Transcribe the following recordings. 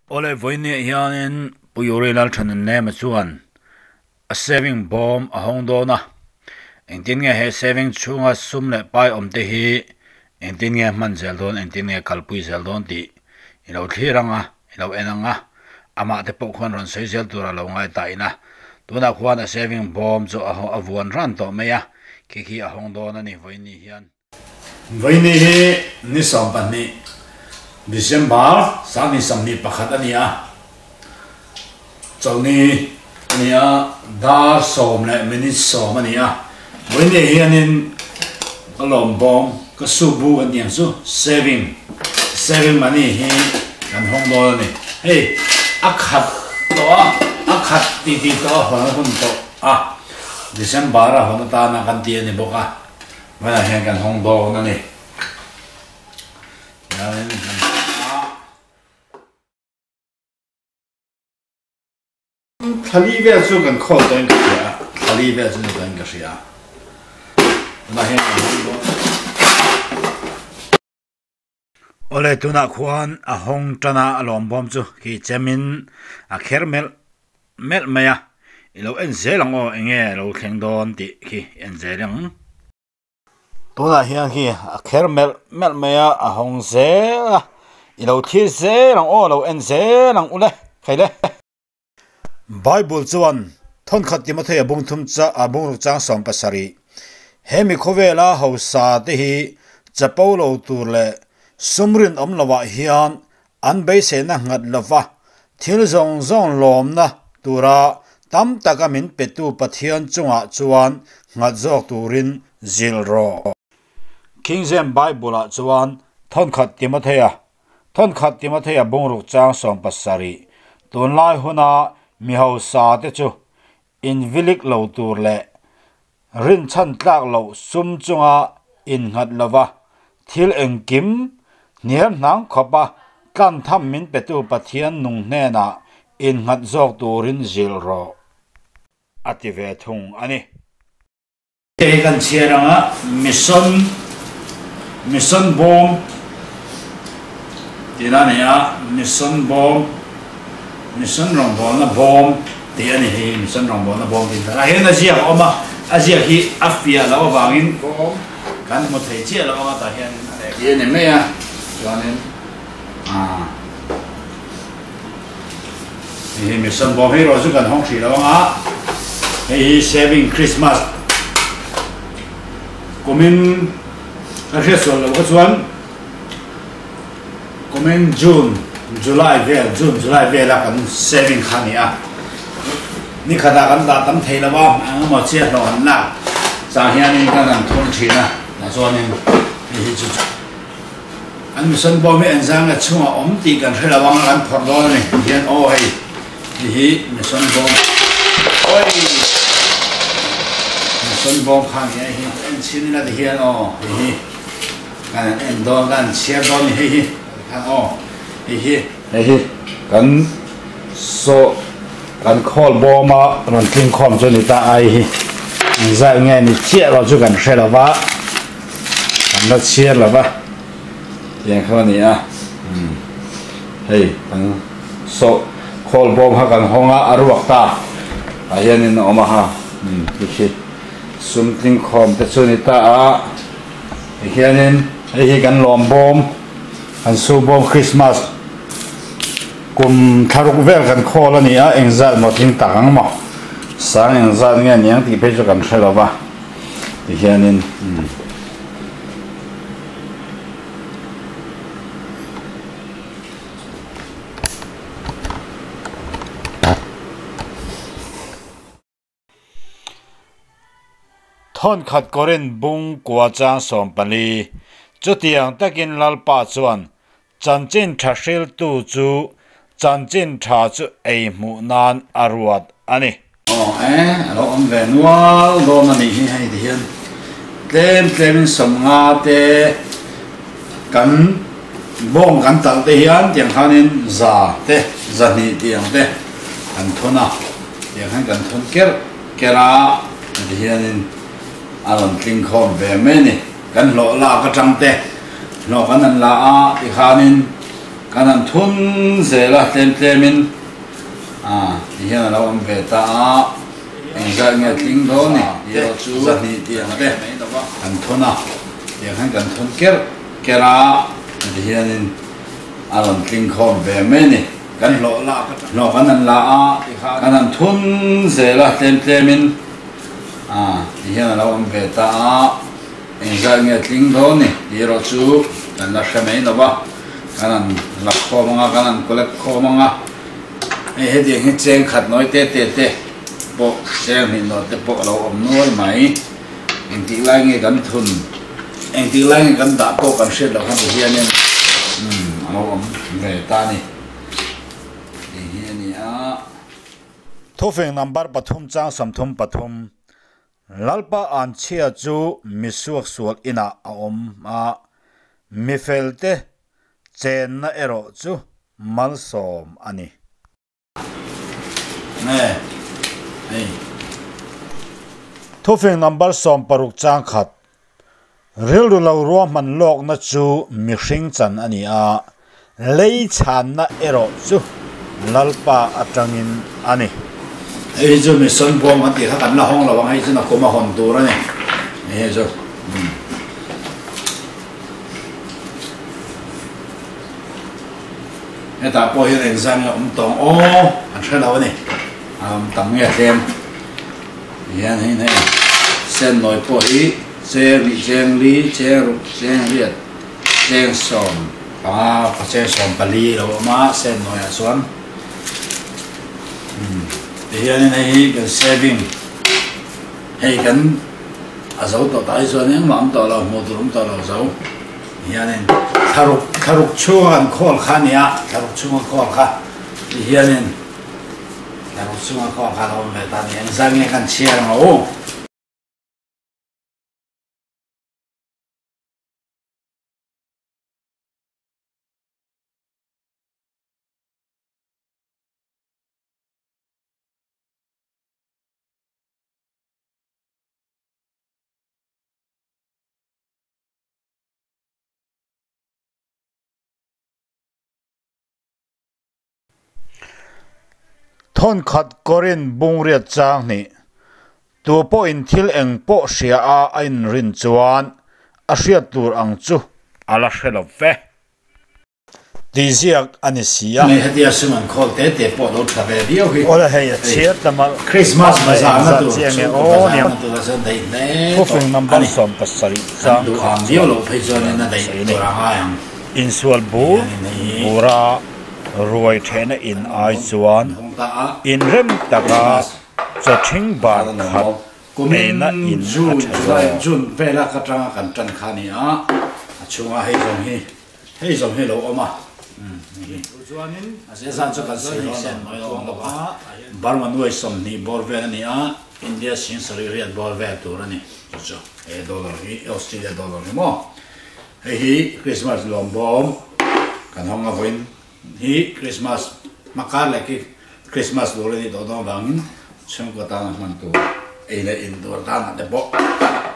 Awle vawinia hianin Pu Yuri Lalthanunlema chuan a saving bawm a hawng dawn a, engtin nge he saving chhunga sum leh pai awm te hi engtin nge hman zel dawn, engtin nge kalpui zel dawn tih i lo thlir ang a, i lo en ang a, amah te pawh khuan rawn sawi zel tur a lo ngai ta in a, tunah khuan a saving bawm chu a vuan ran tawh mai a, khi khi a hawng dawn a ni vawiin ni hian. Vawiin hi ni 12 December 2021 a ni a, chawlhni a ni a, dar sawm leh minute sawm a ni a. Vawiin hianin ka lawm bawm, ka su bu kan tih ang chu, saving, saving money hi kan hawng dawn a ni. Hei a khat tawh a, a khat tih tih tawh a hawn hun tawh a, December a hawn atana kan ti a ni bawk a. Hmanah hian kan hawng dawn a ni. Hianin kan hawng a. Thlali vel chu kan khawl tawhin ka hria a, thlali vel chu ni tawhin ka hria a. Tunah hian kan hawng dawn. Awle tunah khuan a hawng tan a, a lawm bawm chu khi chemin a kher melh melh mai a, i lo en zel ang aw enge lo thleng dawn tih khi en zel ang. Tunah hian khi a kher melh melh mai a, a hawng zel a, i lo thlir zel ang aw lo en zel ang ule khaile. Bible chuan thawnkhat Timothea bung thum cha a bungruk chang 17, He mi khawvela hausa te hi chapo lo tur leh sum rinawm lovah hian an beiseina nghat lova thil zawng zawng lawmna tura tam taka min petu Pathian chungah chuan nghat zawk turin zilh rawh. King James Bible-ah chuan thawnkhat Timothea Thawnkhat Timothea bungruk chang 70, Tunlai huna mi hausa te chu invilik lo tur leh rinchhan tlak loh sum chunga innghat lova thil engkim hnial hnang khawpa tlan tham min petu Pathian nung hnenah innghat zawk turin zilh rawh, a ti ve thung a ni. Hei kan chhiar anga mission mission bawm tihna a ni a, mission bawm mission rawngbawlna bawm tih a ni hei mission rawngbawlna bawm tih a hian a ziak a awm a, a ziak hi a fiah loh avangin kan hmu thei chiah lo anga tah hian tih a ni mai a chuanin ah hei hi mission bawm hei erawh chu kan hawng hrih lo anga hei hi saving Christmas kumin ka hriat sual loh kha chuan kumin June July vel June July vela kan saving kha a ni a ni khatah kan dah tam thei lo a eng emaw chiah hlawh an lak chang hianin kan han thun thin a tah chuanin hei hi chu An mission bawm hi engzang nge chhungah awm tih kan hre lo ang a, kan phawrh dawn a ni. Tihian aw hei ti hi mission bawm oi mission bawm kha ni a hi en chhin ila tihian aw hei hi kan han en dawn kan han chhiar dawn ni hei hi khan aw hei hi hei hi kan saw kan khawl bawma rawn tling khawm chu ni ta ai hi engzah nge ni chiah lo chu kan hre lo va. Kan la chhiar lo va, tiang kha a ni a, hei kan sawh khawl bawm kha kan hawng a, a ruak ta ah hianin a awm a ha, tikhi sum tling khawm te chu a ni ta a, tihianin hei hi kan lawm bawm kan su bawm Christmas kum thlaruk vel kan khawl a ni a, engzat maw tling tak ang maw, sang engzat nge niang tih phei chu kan hre lo va. Tihianin Thawnkhat Korin bung kua chang 14, Chutiang takin Lalpa chuan chanchin tha hriltu chu chanchin tha chu ei hmuh nan a ruat a ni. Aw e, a lo awm ve nual dawn a nih hi hei ti hian tlem tlemin 50 te kan bawng kan talh te hian tiang khanin za te 200 tiang te kan thun a, tiang khan kan thun kerh kerh a ti hianin a rawn tling khawm ve mai a ni. Kan hlawh lak atang te hlawh kan han la a tikhanin. Kan han thun zel a tlem tlem in ah ti hian a lo awm ve ta a, engzat nge tling dawn ni tih erawh chu zahnih tih ang te kan thun a, tiang hian kan thun kerh kerh a ti hian in a rawn tling khawm ve mai a ni. Kan hlawh lak atang hlawh kan han la a kan han thun zel a tlem tlem in ah ti hian a lo awm ve ta a. Engzat nge tling dawn ni tih erawh chu kan la hre mai lo va, kan han la khawm ang a, kan han collect khawm ang a, hei hetiang hi cheng khat nawi te te te pawh cheng hnih nawi te pawh a lo awm nual mai. Engtik lai nge kan thun, engtik lai nge kan dah pawh kan hriat loh khan ti hianin umm a lo awm ve ta a ni tih hi a ni a. Thufing number pathum chang 33. Lalpa anchhia chu mi suaksual inah a awm a, mi felte chenna erawh chu malsawm a ni. Nge hei. Thufing number 16 chang khat, Rilru lo ruahman lawkna chu mihring chan a ni a, lei chhanna erawh chu Lalpa atangin a ni. Hei hi chu mission bawm kan tih kha kan la hawng lo ang, hei chu nakum a hawn tur a ni. Hei hi chu umm. Hetah pawh hian engzah nge awm tawng aw kan hre lo a ni. A awm tam nge tlem. Hian hei hei sen nawi pawh hi cheng hnih cheng li cheng ruk cheng riat cheng 15 cheng 14 lo awm a sen nawi ah chuan umm tihianin hei hi kan saving hei kan a zo tawh tah hi chuan engmah awm tawh lo hmuh tur awm tawh lo zo tihianin thlaruk thlaruk chhunga kan khawl kha a ni a thlaruk chhunga khawl kha tihianin. Thlaruk chunga khaw kha lo awm ve ta ni. Engzah nge kan chhiar ang aw? Thawnkhat Korin bungriat chang hnih, Tu pawhin thil eng pawh hria a a inrin chuan a hriat tur ang chu a la hre lo ve. Tih ziak a ni si a. Hei hetia sum an khawl te te pawh lo tha ve viau hi. Awle hei a chhiar ta malh Christmas malh mai bazar na engzat tur chiang nge chhungkaw aw bazar niang. na tur a chuan daih hle tawh Thufing a number ni. 17 Kan chang duh khat ang viau chuan loh phei chuanin a a daih sawi a ni. tur a ngai ang. Insual bur bura ruai thehna in ai chuan inrem taka chaw thing bar khat eina in a tha zawk. Hei hi Christmas lawmbawm kan hawng a vawiin hi Christmas hma kar leh khi Christmas tur a nih tawh dawn vangin chhungkaw tana hman tur ei leh in tur tana te pawh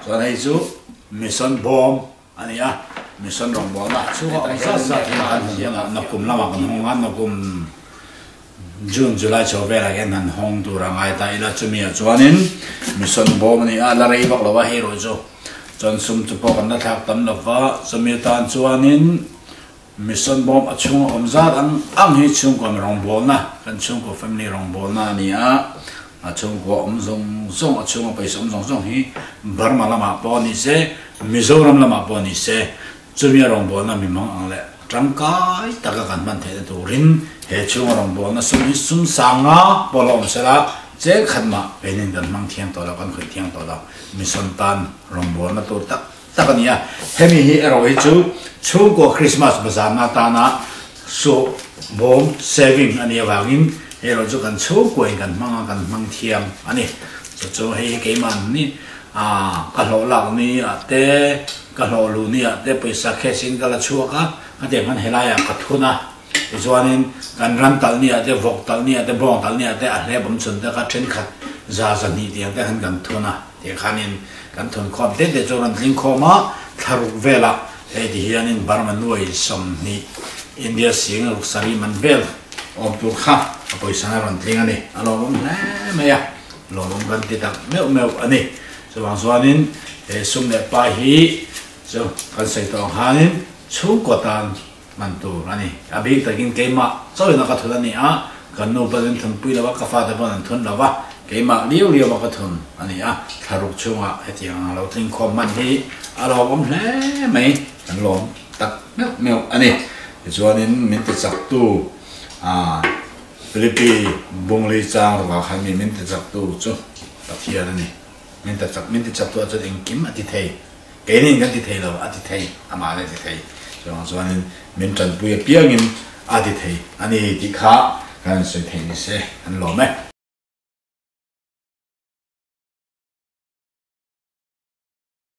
chuan hei chu mission bawm a ni a mission rawngbawlna chhungah awm zat zat hi kan hun hunah nakum lamah kan hawng a nakum June July chho velah hian han hawng tur a ngai ta ila chumi ah chuanin mission bawm a ni a la rei vak lo a hei erawh chu chuan sum chu pawh kan la thlak tam lo va chumi atan chuanin mission bawm a chhunga awm zat ang ang hi chhungkaw mi rawngbawlna kan chhungkaw family rawngbawlna a ni a a chhungkaw awm zawng zawng a chhunga pawisa awm zawng zawng hi Burma lamah pawh ni se Mizoram lamah pawh ni se Chumi a rawngbawlna mimang ang leh tangkai taka kan hman theihna turin he chhunga rawngbawlna sum hi sum sanga pawh la awm sela, cheng khat mah penin kan hmang thiang tawh lo, kan khawih thiang tawh lo. Mission tan rawngbawlna tur tak tak a ni a. Hemi hi erawh hi chu chhungkaw Krismas bazarna atana suh bawm, saving, a nih avangin hei erawh chu kan chhungkuain kan hmang a, kan hmang thiang a ni. Chu chu hei hi keimahni ka hlawh lak ni ah te, Ka hlawh luh ni ah te pawisa cash in ka la chhuak a, ka tiang khan helai ah ka thun a, tichuanin kan ran talh ni ah te, vawk talh ni ah te, bawng talh ni ah te a hlep awm chhun te kha thenkhat za zahnih tiang te khan kan thun a, tiang khanin kan thun khawm te te chu rawn tling khawm a, thlaruk velah hei ti hianin Burma nuai 20. India sing ruk sarih man vel awm tur kha a pawisa a rawn tling a ni. A lawmawm hle mai a, lawmawm kan ti tak meuh meuh a ni. Chuvang chuanin he sum leh pai hi chu kan sawi tawh ang khanin chhungkaw tan hman tur a ni. A bik takin keimah chauhin a ka thun a ni a, kan nu pawn an thunpui lo a, ka fate pawn an thun lo va, keimah liau liau a ka thun a ni a, thlaruk chhungah hetiang ang lo tling khawm hman hi a lawmawm hle mai, kan lawm tak meuh meuh a ni. Tichuanin min tichaktu Philippi Bungli chang ruah khan mi min tichaktu chu Pathian a ni. Min tichak min tichaktu ah chuan engkim a ti thei. Keinin kan ti thei lo, a ti thei, amah an a ti thei. Chuvang chuanin min tanpui apiangin a ti thei a ni tih kha kan sawi theih ni se an lawm e.